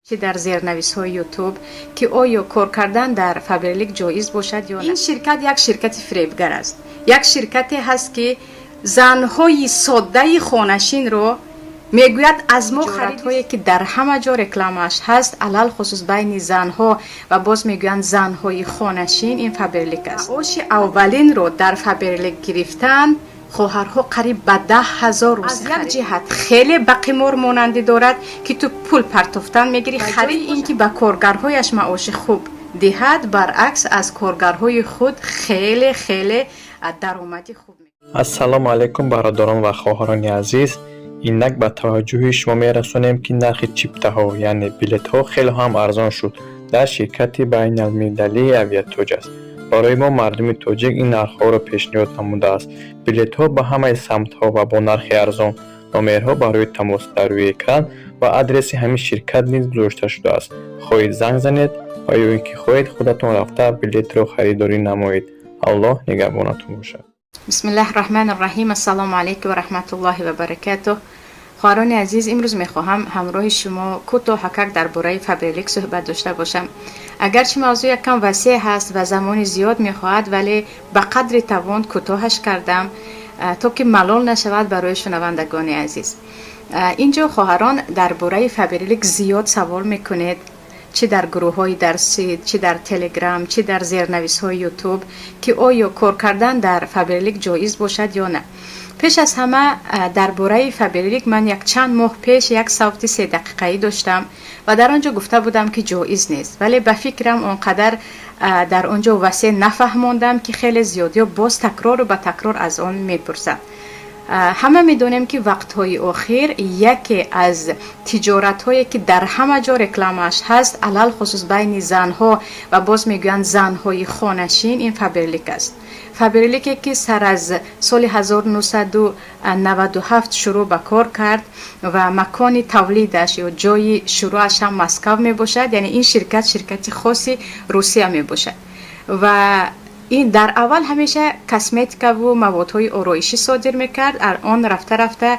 Чи дар зернависҳои Ютуб, ки оё кор кардан дар Фаберлик ҷоиз бошад ё ин ширкат як ширкати фиребгар аст, як ширкате ҳаст, ки занҳои соддаи хонашинро мегӯяд, аз мо харидҳое, ки дар ҳама ҷо рекламааш ҳаст, алалхусус байни занҳо, ва боз мегӯянд занҳои хонашин, ин Фаберлик аст. Маоши аввалинро дар Фаберлик гирифтан хоҳарҳо қариб ба 10 000. Аз як ҷиҳат хеле ба қимор монандӣ дорад, ки ту пул партофтан мегирӣ. Харид ин ки ба коргарҳояш маоши хуб диҳад, баръакс, аз коргарҳои худ хеле хеле даромади хуб. Ассалому алайкум, бародарон ва хоҳарони азиз! Инак ба таваҷҷӯҳи шумо мерасонем, ки нархи чиптаҳо, яъне билетҳо, хеле ҳам арзон шуд дар ширкати байналмилалии «Авиатоҷ» аст. Барои мо, мардуми тоҷик, ин нархҳоро пешниҳод намудааст. Билетҳо ба ҳамаи самтҳо ва бо нархи арзон. Номерҳо барои тамос дар рӯи экран ва адреси ҳамин ширкат низ гузошта шудааст. Хоҳед, занг занед ва ё ин ки хоҳед, худатон рафта билетро харидорӣ намоед. Аллоҳ нигаҳбонатон бошад. Бисмиллаҳи раҳмани раҳим. Ассалому алайкум ва раҳматуллоҳи ва баракатуҳ. Хоҳарони азиз, имрӯз мехоҳам ҳамроҳи шумо кӯтоҳакак дар бораи Фаберлик суҳбат дошта бошам. Агарчи мавзӯъ яккам васеъ ҳаст ва замони зиёд мехоҳад, вале ба қадри тавон кӯтоҳаш кардам, то ки малол нашавад барои шунавандагони азиз. Ин ҷо, хоҳарон, дар бораи Фаберлик зиёд савол мекунед, чӣ дар гурӯҳҳои дарсӣ, чӣ дар Телеграм, чӣ дар зернависҳои Ютуб, ки оё кор кардан дар Фаберлик ҷоиз бошад ё на. Пеш аз ҳама, дар бораи Фаберлик ман якчанд моҳ пеш як савти 3 дақиқаӣ доштам ва дар он ҷо гуфта будам, ки ҷоиз нест, вале ба фикрам, он қадар дар он ҷо васеъ нафаҳмондам, ки хеле зиёдиё боз такрору ба такрор аз он мепурсанд. Ҳама медонем, ки вақтҳои охир яке аз тиҷоратҳое, ки дар ҳама ҷо рекламааш ҳаст, алалхусус байни занҳо, ва боз мегӯянд занҳои хонашин, ин Фаберлик аст. Фаберлике, ки сар аз соли 1997 шурӯъ ба кор кард ва макони тавлидаш ё ҷои шурӯъаш ҳам Москав мебошад, яъне ин ширкат ширкати хоси Русия мебошад. Ва ин дар аввал ҳамеша косметикаву маводҳои ороишӣ содир мекард. Он рафта рафта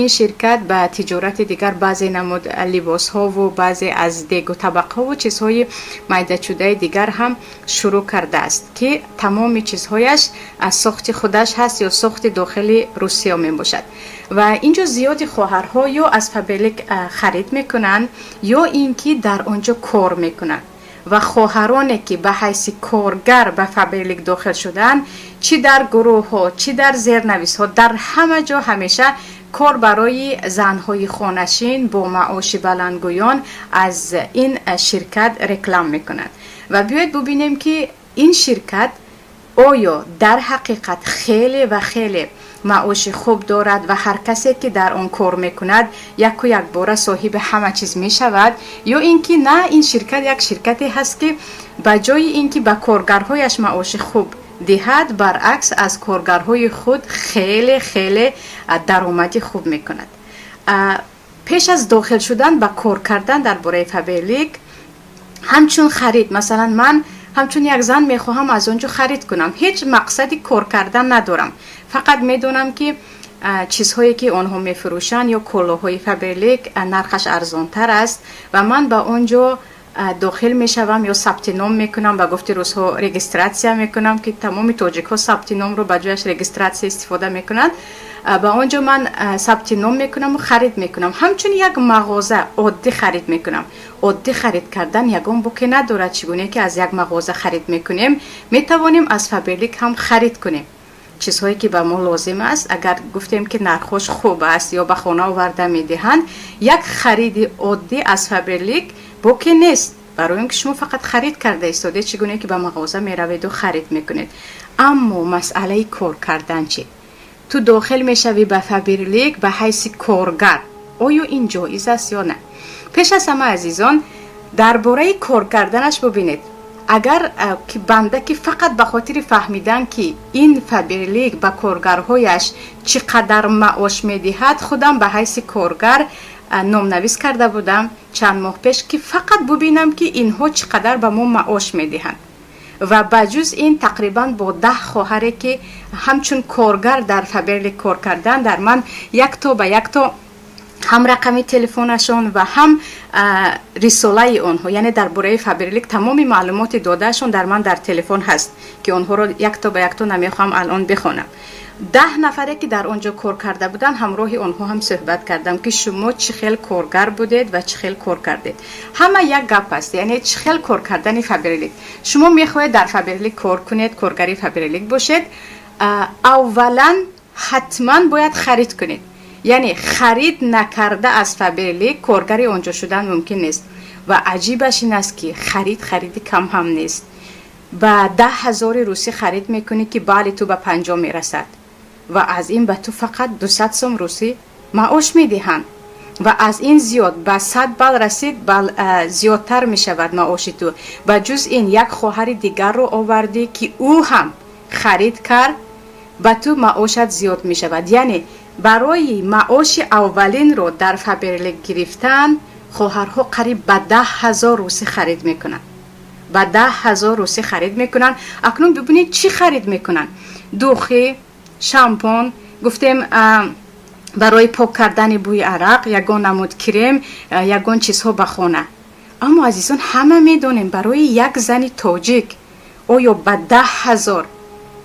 ин ширкат ба тиҷорати дигар, баъзе намуд либосҳову баъзе аз дегу табақҳову чизҳои майдачудаи дигар ҳам шурӯъ кардааст, ки тамоми чизҳояш аз сохти худаш ҳаст ё сохти дохили Русия мебошад. Ва ин ҷо зиёди хоҳарҳо ё аз Фаберлик харид мекунанд, ё ин ки дар он ҷо кор мекунанд. Ва хоҳароне, ки ба ҳайси коргар ба Фаберлик дохил шуданд, чӣ дар гурӯҳҳо, чӣ дар зернависҳо, дар ҳама ҷо ҳамеша кор барои занҳои хонашин бо маоши баландгӯён аз ин ширкат реклам мекунанд. Ва биёед бубинем, ки ин ширкат оё дар ҳақиқат хеле ва хеле маоши хуб дорад ва ҳар касе, ки дар он кор мекунад, яку якбора соҳиби ҳама чиз мешавад, ё ин ки на, ин ширкат як ширкате ҳаст, ки ба ҷои ин ки ба коргарҳояш маоши хуб диҳад, баръакс, аз коргарҳои худ хеле хеле даромади хуб мекунад. Пеш аз дохил шудан ба кор кардан дар бораи Фаберлик, ҳамчун харид, масалан, ман ҳамчун як зан мехоҳам аз он ҷо харид кунам, ҳеҷ мақсади кор кардан надорам, фақат медонам, ки чизҳое, ки онҳо мефурӯшанд, ё колоҳои Фаберлик нархаш арзонтар аст, ва ман ба он ҷо дохил мешавам ё сабти ном мекунам, ба гуфти рӯзҳо регистрация мекунам, ки тамоми тоҷикҳо сабти номро ба ҷояш регистрация истифода мекунанд. Ба он ҷо ман сабти ном мекунаму харид мекунам, ҳамчун як мағоза оддӣ харид мекунам. Оддӣ харид кардан ягон боке надорад. Чӣ гуне ки аз як мағоза харид мекунем, метавонем аз Фаберлик ҳам харид кунем чизҳое, ки ба мо лозим аст. Агар гуфтем, ки нархҳош хуб аст ё ба хона оварда медиҳанд, як хариди оддӣ аз Фаберлик боке нест, барои он ки шумо фақат харид карда истодед, чӣ гуне ки ба мағоза мераведу харид мекунед. Аммо масъалаи кор кардан чӣ? Ту дохил мешавӣ ба Фаберлик ба ҳайси коргар, оё ин ҷоиз аст ё на? Пеш аз ҳама, азизон, дар бораи кор карданаш бубинед. Агар ки банда ки фақат ба хотири фаҳмидан, ки ин Фаберлик ба коргарҳояш чӣ қадар маош медиҳад, худам ба ҳайси коргар номнавис карда будам чанд моҳ пеш, ки фақат бубинам, ки инҳо чӣ қадар ба мо маош медиҳанд. Ва ба ҷуз ин, тақрибан бо 10 хоҳаре, ки ҳамчун коргар дар Фаберлик кор кардан, дар ман якто ба якто Ҳам рақами телефонашон ва ҳам рисолаи онҳо, яъне дар бораи Фаберлик тамоми маълумоти додаашон дар ман дар телефон ҳаст, ки онҳоро якто ба якто намехоҳам алон бихонам. 10 нафаре, ки дар он ҷо кор карда буданд, ҳамроҳи онҳо ҳам суҳбат кардам, ки шумо чӣ хел коргар будед ва чӣ хел кор кардед. Ҳама як гап аст, яъне чӣ хел кор кардани Фаберлик. Шумо мехоҳед дар Фаберлик кор кунед, коргари Фаберлик бошед, аввалан ҳатман бояд харид кунед. Яъне харид накарда аз Фаберлик коргари он ҷо шудан мумкин нест. Ва аҷибаш ин аст, ки харид хариди кам ҳам нест. Ба 10 000 русӣ харид мекунӣ, ки бали ту ба 50 мерасад, ва аз ин ба ту фақат 200 сом русӣ маош медиҳанд. Ва аз ин зиёд ба 100 бал расид, бал зиёдтар мешавад маоши ту. Ба ҷуз ин, як хоҳари дигарро овардӣ, ки ӯ ҳам харид кард, ба ту маошат зиёд мешавад. Яъне барои маоши аввалинро дар Фаберлик гирифтан хоҳарҳо қариб ба 10 000 русӣ харид мекунанд, ба 10 000 русӣ харид мекунанд. Акнун бибинед, чӣ харид мекунанд: духи, шампон, гуфтем, барои пок кардани бӯи арақ, ягон намуд крем, ягон чизҳо ба хона. Аммо, азизон, ҳама медонем, барои як зани тоҷик оё ба 10 000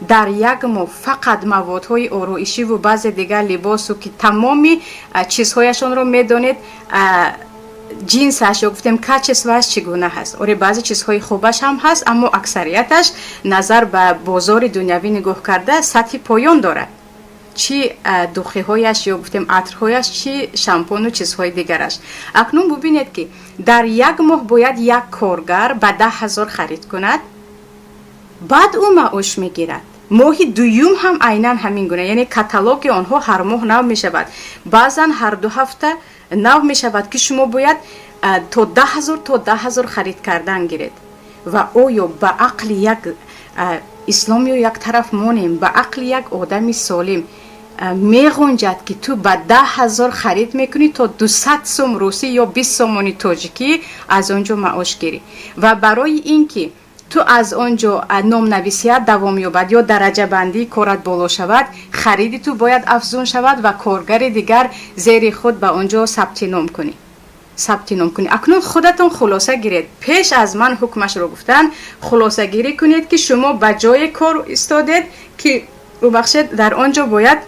дар як моҳ фақат маводҳои ороишиву баъзе дигар либосу, ки тамоми чизҳояшонро медонед, ҷинсаш ё гуфтем, качество аш чӣ гуна ҳаст. Оре, баъзе чизҳои хубаш ҳам ҳаст, аммо аксарияташ назар ба бозори дунявӣ нигоҳ карда сатҳи поён дорад, чӣ духи ҳояш ё гуфтем, атрҳояш, чӣ шампону чизҳои дигараш. Акнун бубинед, ки дар як моҳ бояд як коргар ба 10 000 харид кунад, баъд ӯ маош мегирад. Моҳи дуюм ҳам айнан ҳамин гуна. Яъне каталоги онҳо ҳар моҳ нав мешавад, баъзан ҳар 2 ҳафта нав мешавад, ки шумо бояд то 10 000, то 10 000 харид кардан гиред. Ва оё ба ақли як ислом ё як тараф монем, ба ақли як одами солим меғунҷад, ки ту ба 10 000 харид мекунӣ, то 200 сум русӣ ё 20 сомони тоҷикӣ аз он ҷо маош гирӣ? Ва барои ин ки ту аз он ҷо номнависият давом ёбад ё дараҷабандии корат боло шавад, хариди ту бояд афзун шавад ва коргари дигар зери худ ба он ҷо сабти ном кунӣ. Акнун худатон хулоса гиред. Пеш аз ман ҳукмашро гуфтан, хулосагирӣ кунед, ки шумо ба ҷое кор истодед, ки, бубахшед, дар он ҷо бояд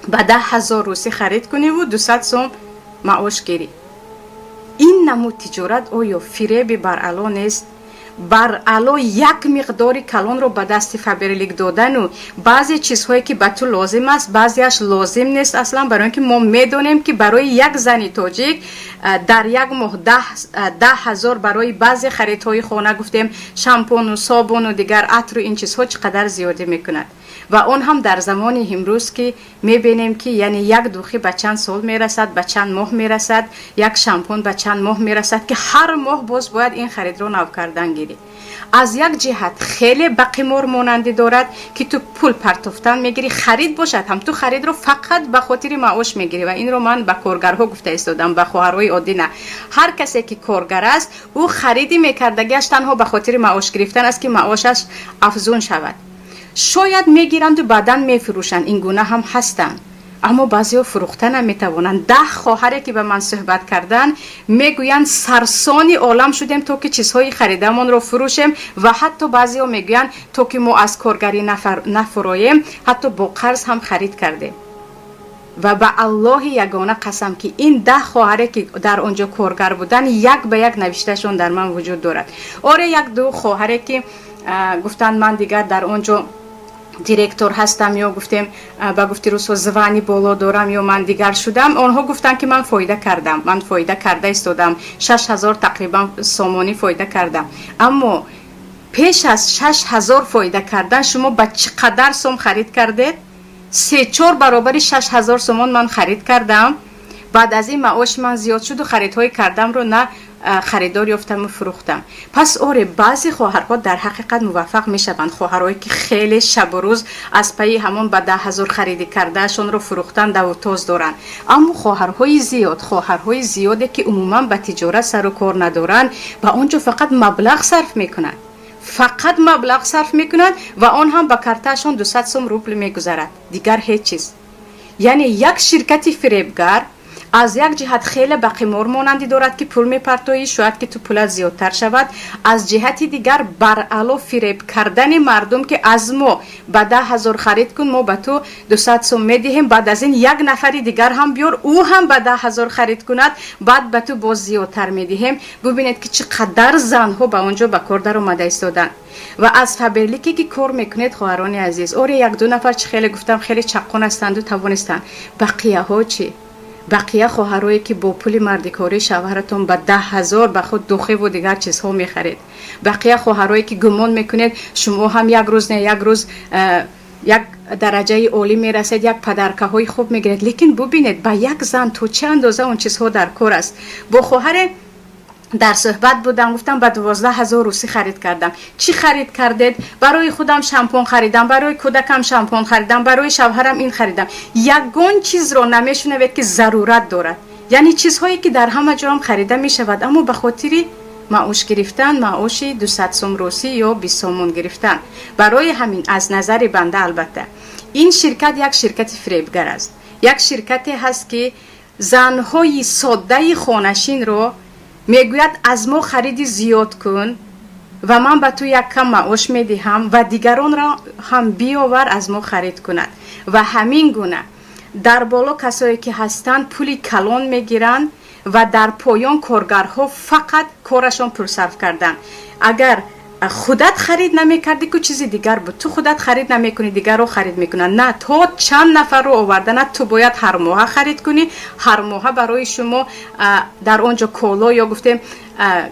ба 10 000 русӣ харид куниву 200 сом маош гирӣ. Ин намуд тиҷорат оё фиреби баръало нест? Баръало як миқдори калонро ба дасти Фаберлик додану баъзе чизҳое, ки ба ту лозим аст, баъзеаш лозим нест аслан, барои ин ки мо медонем, ки барои як зани тоҷик дар як моҳ 10 000 барои баъзе харидҳои хона, гуфтем, шампону собуну дигар атру ин чизҳо чӣ қадар зиёдӣ мекунад. Ва он ҳам дар замони имрӯз, ки мебинем, ки яъне як духи ба чанд сол мерасад, ба чанд моҳ мерасад, як шампун ба чанд моҳ мерасад, ки ҳар моҳ боз бояд ин харидро нав кардан гирӣ. Аз як ҷиҳат хеле ба қимор монандӣ дорад, ки ту пул партофтан мегирӣ. Харид бошад ҳам, ту харидро фақат ба хотири маош мегирӣ. Ва инро ман ба коргарҳо гуфта истодам, ба хоҳарҳои оддӣ на. Ҳар касе ки коргар аст, ӯ хариди мекардагиаш танҳо ба хотири маош гирифтан аст, ки маошаш афзун шавад. Шояд мегиранду баъдан мефурӯшанд, ин гуна ҳам ҳастанд, аммо баъзеҳо фурӯхта наметавонанд. 10 хоҳаре, ки ба ман суҳбат карданд, мегӯянд, сарсони олам шудем, то ки чизҳои харидамонро фурӯшем. Ва ҳатто баъзеҳо мегӯянд, то ки мо аз коргарӣ нафуроем, ҳатто бо қарз ҳам харид кардем. Ва ба Аллоҳи ягона қасам, ки ин 10 хоҳаре, ки дар он ҷо коргар буданд, як ба як навишташон дар ман вуҷуд дорад. Оре, як ду хоҳаре, ки гуфтанд, ман дигар дар он ҷо директор ҳастам ё гуфтем, ба гуфти русҳо, звание боло дорам ё ман дигар шудам, онҳо гуфтанд, ки ман фоида кардам, ман фоида карда истодам, 6000 тақрибан сомонӣ фоида кардам. Аммо пеш аз 6000 фоида кардан шумо ба чӣ қадар сом харид кардед? Се чор баробари 6000 сомон ман харид кардам. Баъд аз ин маоши ман зиёд шуду харидҳои кардамро на харидор ёфтаму фурӯхтам. Пас оре, баъзе хоҳарҳо дар ҳақиқат муваффақ мешаванд, хоҳарҳое, ки хеле шабу рӯз аз пайи ҳамон ба 10 000 хариди кардаашонро фурӯхтан давутоз доранд. Аммо хоҳарҳои зиёде, ки умуман ба тиҷорат сару кор надоранд, ба он ҷо фақат маблағ сарф мекунанд, фақат маблағ сарф мекунанд, ва он ҳам ба картаашон 200 сом рубл мегузарад, дигар ҳеҷ чиз. Яъне як ширкати фиребгар Аз як ҷиҳат хеле ба қимор монандӣ дорад, ки пул мепартоӣ, шояд ки ту пулат зиёдтар шавад. Аз ҷиҳати дигар, баръало фиреб кардани мардум, ки аз мо ба 10 000 харид кун, мо ба ту 200 сом медиҳем, баъд аз ин як нафари дигар ҳам биёр, ӯ ҳам ба 10 000 харид кунад, баъд ба ту боз зиёдтар медиҳем. Бубинед, ки чӣ қадар занҳо ба он ҷо ба кор даромада истоданд. Ва аз Фаберлике ки кор мекунед, хоҳарони азиз, оре, як-ду нафар, чӣ хеле гуфтам, хеле чаққон ҳастанду тавонистанд. Бақияҳо чӣ? Бақия хоҳарое, ки бо пули мардикории шавҳаратон ба 10 000 ба худ духиву дигар чизҳо мехаред, бақия хоҳарое, ки гумон мекунед, шумо ҳам як рӯз не як рӯз як дараҷаи олӣ мерасед, як подаркаҳои хуб мегиред. Лекин бубинед, ба як зан то чӣ андоза он чизҳо дар кор аст. Бо хоҳаре дар суҳбат будам, гуфтам, ба 12 000 русӣ харид кардам. Чӣ харид кардед? Барои худам шампун харидам, барои кӯдакам шампун харидам, барои шавҳарам ин харидам. Ягон чизро намешунавед, ки зарурат дорад, яъне чизҳое, ки дар ҳама ҷоам харида мешавад, аммо ба хотири маош гирифтан, маоши 200 сум русӣ ё 20 сомон гирифтан. Барои ҳамин, аз назари банда, албатта, ин ширкат як ширкати фиребгар аст, як ширкате ҳаст, ки занҳои соддаи хонашинро мегӯяд, аз мо хариди зиёд кун ва ман ба ту як кам маош медиҳам ва дигаронро ҳам биёвар, аз мо харид кунад. Ва ҳамин гуна дар боло касое ки ҳастанд, пули калон мегиранд ва дар поён коргарҳо фақат корашон пул сарф кардан. Агар худат харид намекардӣ, ку чизи дигар буд, ту худат харид намекунӣ, дигарро харид мекунанд. На, то чанд нафарро овардана ту бояд ҳар моҳа харид кунӣ. Ҳар моҳа барои шумо дар он ҷо коло ё гуфтем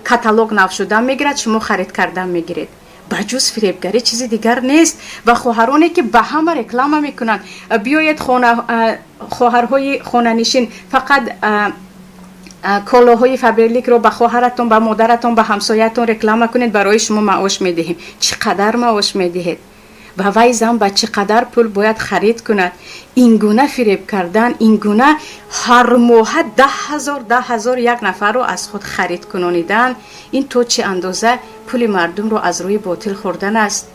каталог нав шудан мегирад, шумо харид кардан мегиред. Ба ҷуз фиребгарӣ чизи дигар нест. Ва хоҳароне, ки ба ҳама реклама мекунанд, биёед, хоҳарҳои хонанишин, фақат колоҳои Фаберликро ба хоҳаратон, ба модаратон, ба ҳамсоятон реклама кунед, барои шумо маош медиҳем. Чӣ қадар маош медиҳед? Ва вай зан ба чӣ қадар пул бояд харид кунад? Ин гуна фиреб кардан, ин гуна ҳар моҳа 10 000, 10 000 як нафарро аз худ харид кунонидан, ин то чӣ андоза пули мардумро аз рӯи ботил хӯрдан аст,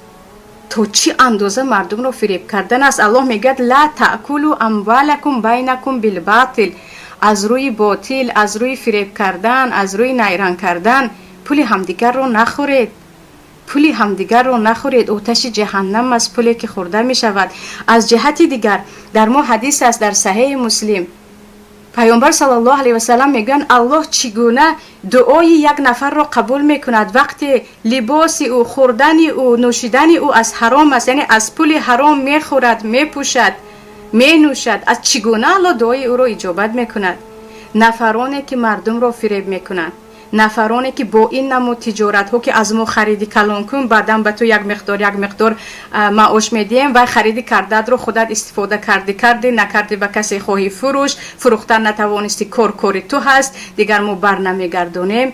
то чӣ андоза мардумро фиреб кардан аст? Аллоҳ мегӯяд: ла таъкулу амвалакум байнакум билботил. Аз рӯи ботил, аз рӯи фиреб кардан, аз рӯи найранг кардан пули ҳамдигарро нахӯред, пули ҳамдигарро нахӯред. Оташи ҷаҳаннам аст пуле, ки хӯрда мешавад. Аз ҷиҳати дигар, дар мо ҳадис аст дар Саҳеҳи Муслим, Паёмбар саллаллоҳу алайҳи васалам мегӯянд: Аллоҳ чӣ гуна дуои як нафарро қабул мекунад, вақте либоси ӯ, хӯрдани ӯ, нӯшидани ӯ аз ҳаром аст, яъне аз пули ҳаром мехӯрад, мепӯшад, менӯшад, аз чӣ гуна Аллоҳ дуои ӯро иҷобат мекунад? Нафароне, ки мардумро фиреб мекунанд, нафароне, ки бо ин намуд тиҷоратҳо, ки аз мо хариди калон кун, баъдан ба ту як миқдор, як миқдор маош медиҳем, вай хариди кардаатро худат истифода кардӣ, кардӣ, накардӣ, ба касе хоҳӣ фурӯш, фурӯхтан натавонистӣ, кор кори ту ҳаст, дигар мо бар намегардонем.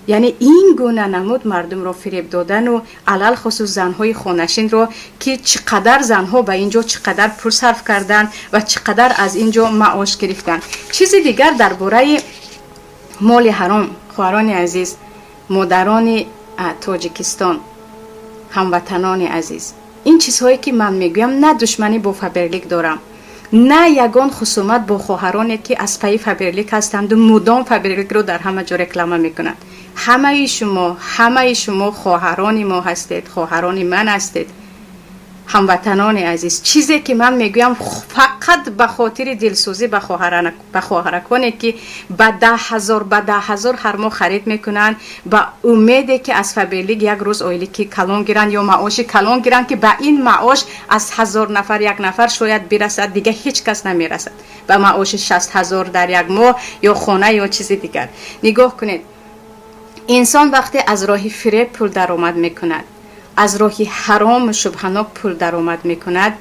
Яъне ин гуна намуд мардумро фиреб додану алалхусус занҳои хонашинро, ки чӣ қадар занҳо ба ин ҷо чӣ қадар пул сарф карданд ва чӣ қадар аз ин ҷо маош гирифтанд. Чизи дигар дар бораи моли ҳаром, хоҳарони азиз, модарони Тоҷикистон, ҳамватанони азиз, ин чизҳое, ки ман мегӯям, на душманӣ бо Фаберлик дорам, на ягон хусумат бо хоҳароне, ки аз пайи Фаберлик ҳастанду мудом Фаберликро дар ҳама ҷо реклама мекунанд. Ҳамаи шумо, ҳамаи шумо хоҳарони мо ҳастед, хоҳарони ман ҳастед. Ҳамватанони азиз, чизе, ки ман мегӯям, фақат ба хотири дилсӯзӣ ба хоҳараконе, ки ба 10 000, ба 10 000 ҳар моҳ харид мекунанд, ба умеде, ки аз Фаберлик як рӯз ойлики калон гиранд ё маоши калон гиранд, ки ба ин маош аз 1000 нафар як нафар шояд бирасад, дига ҳеҷ кас намерасад ба маоши 60 000 дар як моҳ ё хона ё чизи дигар. Нигоҳ кунед, инсон вақте аз роҳи фиреб пул даромад мекунад, аз роҳи ҳарому шубҳанок пул даромад мекунад,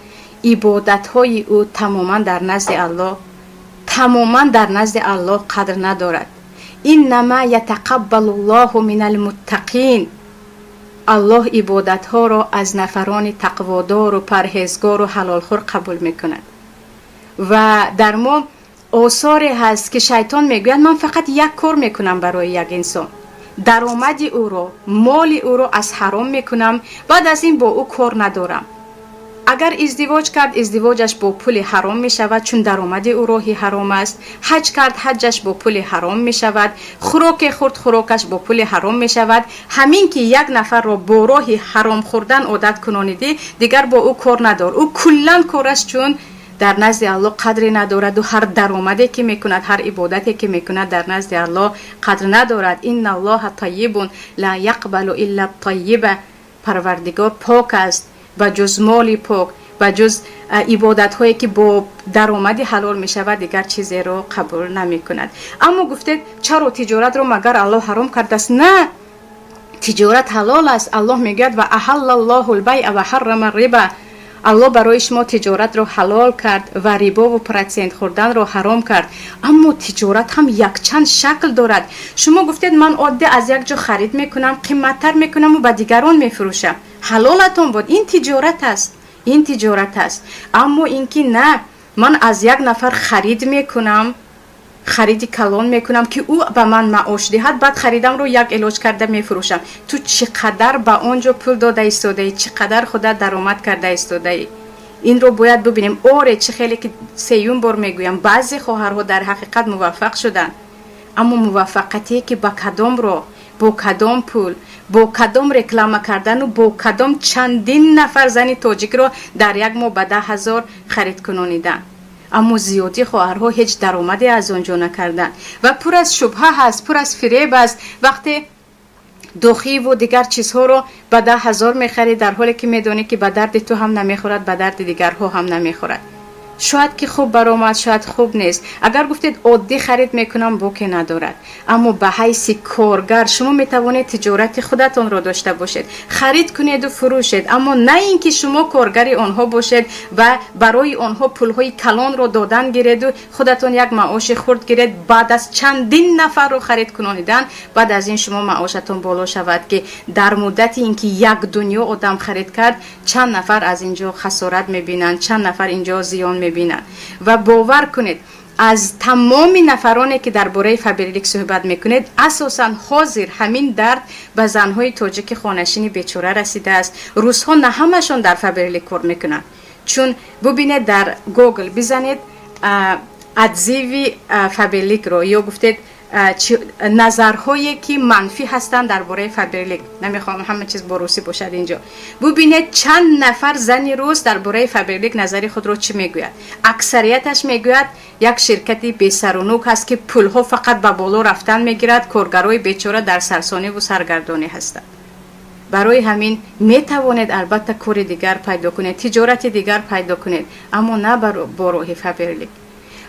ибодатҳои ӯ тамоман дар назди Аллоҳ, тамоман дар назди Аллоҳ қадр надорад. Иннама ятақаббалу ллоҳу минал муттақин. Аллоҳ ибодатҳоро аз нафарони тақводору парҳезгору ҳалолхӯр қабул мекунад. Ва дар мо осоре ҳаст, ки шайтон мегӯяд: ман фақат як кор мекунам барои як инсон, даромади ӯро, моли ӯро аз ҳаром мекунам, баъд аз ин бо ӯ кор надорам. Агар издивоҷ кард, издивоҷаш бо пули ҳаром мешавад, чун даромади ӯ роҳи ҳаром аст. Ҳаҷ кард, ҳаҷаш бо пули ҳаром мешавад. Хӯроке хӯрд, хӯрокаш бо пули ҳаром мешавад. Ҳамин ки як нафарро бо роҳи ҳаром хӯрдан одат кунонидӣ, дигар бо ӯ кор надор. Ӯ куллан кораш чун дар назди Аллоҳ қадре надораду ҳар даромаде ки мекунад, ҳар ибодате ки мекунад, дар назди Аллоҳ қадр надорад. Инналлоҳа тайибун ла яқбалу илла тайиба. Парвардигор пок аст, ба ҷуз моли пок, ба ҷуз ибодатҳое ки бо даромади ҳалол мешавад, дигар чизеро қабул намекунад. Аммо гуфтед, чаро тиҷоратро магар Аллоҳ ҳаром кардааст? На, тиҷорат ҳалол аст. Аллоҳ мегӯяд: ва аҳаллаллоҳу лбайа ва ҳаррама риба. Аллоҳ барои шумо тиҷоратро ҳалол кард ва рибову процент хӯрданро ҳаром кард. Аммо тиҷорат ҳам якчанд шакл дорад. Шумо гуфтед, ман оддӣ аз як ҷо харид мекунам, қимматтар мекунаму ба дигарон мефурӯшам. Ҳалолатон бод, ин тиҷорат аст, ин тиҷорат аст. Аммо ин ки на, ман аз як нафар харид мекунам, хариди калон мекунам, ки ӯ ба ман маош диҳад, баъд харидамро як илоҷ карда мефурӯшам. Ту чӣ қадар ба он ҷо пул дода истодаӣ, чӣ қадар худат даромад карда истодаӣ, инро бояд бубинем. Оре, чӣ хеле ки сеюм бор мегӯям, баъзе хоҳарҳо дар ҳақиқат муваффақ шуданд, аммо муваффақатие ки ба кадом роҳ, бо кадом пул, бо кадом реклама кардану бо кадом чандин нафар зани тоҷикро дар як моҳ ба 10 000 харид кунонидан. Аммо зиёдӣ хоҳарҳо ҳеҷ даромаде аз он ҷо накарданд ва пур аз шубҳа ҳаст, пур аз фиреб аст. Вақте духиву дигар чизҳоро ба 10 000 мехарӣ, дар ҳоле ки медонӣ, ки ба дарди ту ҳам намехӯрад, ба дарди дигарҳо ҳам намехӯрад. Шояд ки хуб баромад, шояд хуб нест. Агар гуфтед, оддӣ харид мекунам, боке надорад. Аммо ба ҳайси коргар шумо метавонед тиҷорати худатонро дошта бошед, харид кунеду фурӯшед, аммо на ин ки шумо коргари онҳо бошед ва барои онҳо пулҳои калонро додан гиреду худатон як маоши хурд гиред. Баъд аз чандин нафарро харид кунонидан, баъд аз ин шумо маошатон боло шавад, ки дар муддати ин ки як дунё одам харид кард, чанд нафар аз ин ҷо хасорат мебинанд, чанд нафар ин ҷо зиён мебинанд. Ва бовар кунед, аз тамоми нафароне ки дар бораи Фаберлик суҳбат мекунед, асосан ҳозир ҳамин дард ба занҳои тоҷики хонашини бечора расидааст. Рӯзҳо на ҳамашон дар Фаберлик кор мекунанд, чун бубинед, дар Гугл бизанед отзывы Фаберликро ё гуфтед, назарҳое ки манфӣ ҳастанд дар бораи Фаберлик, намехоҳам ҳама чиз бо русӣ бошад инҷо, бубинед, чанд нафар зани рус дар бораи Фаберлик назари худро чӣ мегӯяд. Аксарияташ мегӯяд, як ширкати бесарунук ҳаст, ки пулҳо фақат ба боло рафтан мегирад, коргарои бечора дар сарсониву саргардонӣ ҳастанд. Барои ҳамин метавонед, албатта, кори дигар пайдо кунед, тиҷорати дигар пайдо кунед, аммо на бо роҳи Фаберлик.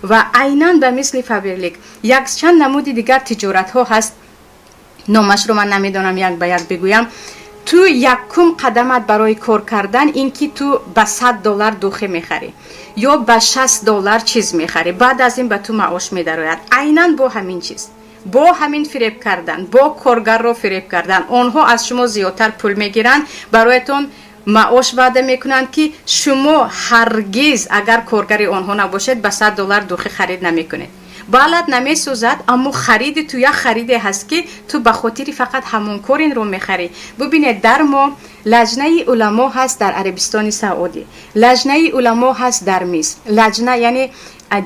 Ва айнан ба мисли Фаберлик якчанд намуди дигар тиҷоратҳо ҳаст. Номашро ман намедонам як ба як бигӯям. Ту якум қадамат барои кор кардан ин ки ту ба 100 доллар духи мехарӣ ё ба 60 доллар чиз мехарӣ, баъд аз ин ба ту маош медарояд. Айнан бо ҳамин чиз, бо ҳамин фиреб кардан, бо коргарро фиреб кардан, онҳо аз шумо зиёдтар пул мегиранд, бароятон маош ваъда мекунанд, ки шумо ҳаргиз, агар коргари онҳо набошед, ба 100 доллар духи харид намекунед, балад намесӯзад. Аммо хариди ту як хариде ҳаст, ки ту ба хотири фақат ҳамон кор инро мехарӣ. Бубинед, дар мо лаҷнаи уламо ҳаст дар Арабистони Саудӣ, лаҷнаи уламо ҳаст дар Миср. Лаҷна, яъне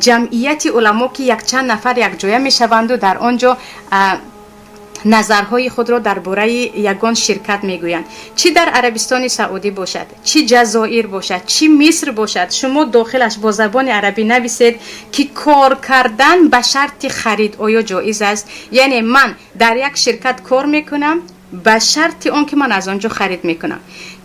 ҷамъияти уламо, ки якчанд нафар якҷоя мешаванду дар он ҷо назарҳои худро дар бораи ягон ширкат мегӯянд. Чӣ дар Арабистони Саудӣ бошад, чӣ Ҷазоир бошад, чӣ Миср бошад, шумо дохилаш бо забони арабӣ нависед, ки кор кардан ба шарти харид оё ҷоиз аст, яъне ман дар як ширкат кор мекунам ба шарти он ки ман аз он ҷо харид мекунам.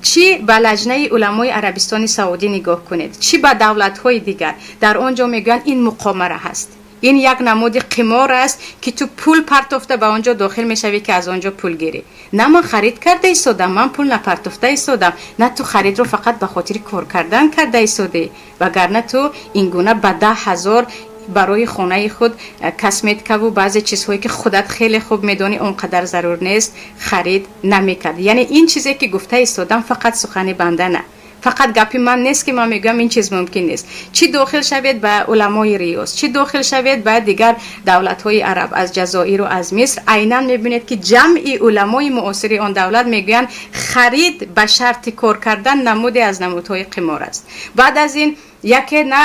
Чӣ ба лаҷнаи уламои Арабистони Саудӣ нигоҳ кунед, чӣ ба давлатҳои дигар, дар он ҷо мегӯянд, ин муқомара ҳаст, ин як намуди қимор аст, ки ту пул партофта ба он ҷо дохил мешавӣ, ки аз он ҷо пул гирӣ. На, ман харид карда истодам, ман пул напартофта истодам. На, ту харидро фақат ба хотири кор кардан карда истодаӣ, вагарна ту ин гуна ба 10 000 барои хонаи худ косметикаву баъзе чизҳое, ки худат хеле хуб медонӣ, он қадар зарур нест, харид намекард. Яъне ин чизе ки гуфта истодам, фақат сухани банда на. Фақат гапи ман нест, ки ман мегӯям ин чиз мумкин нест. Чӣ дохил шавед ба уламои Риёз, чӣ дохил шавед ба дигар давлатҳои араб, аз Ҷазоиру аз Миср, айнан мебинед, ки ҷамъи уламои муосири он давлат мегӯянд, харид ба шарти кор кардан намуде аз намудҳои қимор аст. Баъд аз ин яке на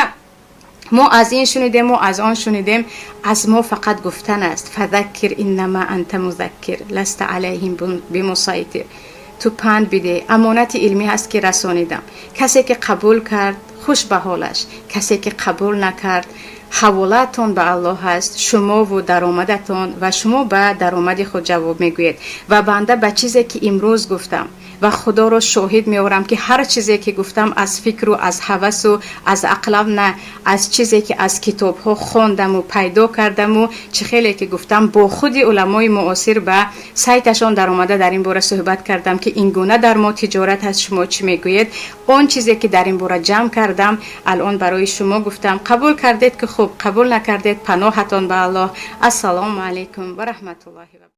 мо аз ин шунидем, мо аз он шунидем. Аз мо фақат гуфтан аст: فذكر إنما أنت مذكر لست عليهم بمصيطر. Ту панд бидеҳ, амонати илмӣ ҳаст, ки расонидам. Касе ки қабул кард, хуш ба ҳолаш, касе ки қабул накард, ҳаволаатон ба Аллоҳ ҳаст, шумову даромадатон, ва шумо ба даромади худ ҷавоб мегӯед. Ва банда ба чизе ки имрӯз гуфтам, ва Худоро шоҳид меорам, ки ҳар чизе ки гуфтам, аз фикру аз ҳавасу аз ақлам на, аз чизе ки аз китобҳо хондаму пайдо кардаму чӣ хеле ки гуфтам, бо худи уламои муосир ба сайташон даромада дар ин бора суҳбат кардам, ки ин гуна дар мо тиҷорат ҳаст, шумо чӣ мегӯед? Он чизе ки дар ин бора ҷамъ кардам, алон барои шумо гуфтам. Қабул кардед, ки хуб, қабул накардед, паноҳатон ба Аллоҳ. Ассалому алайкум ва раҳматуллоҳи.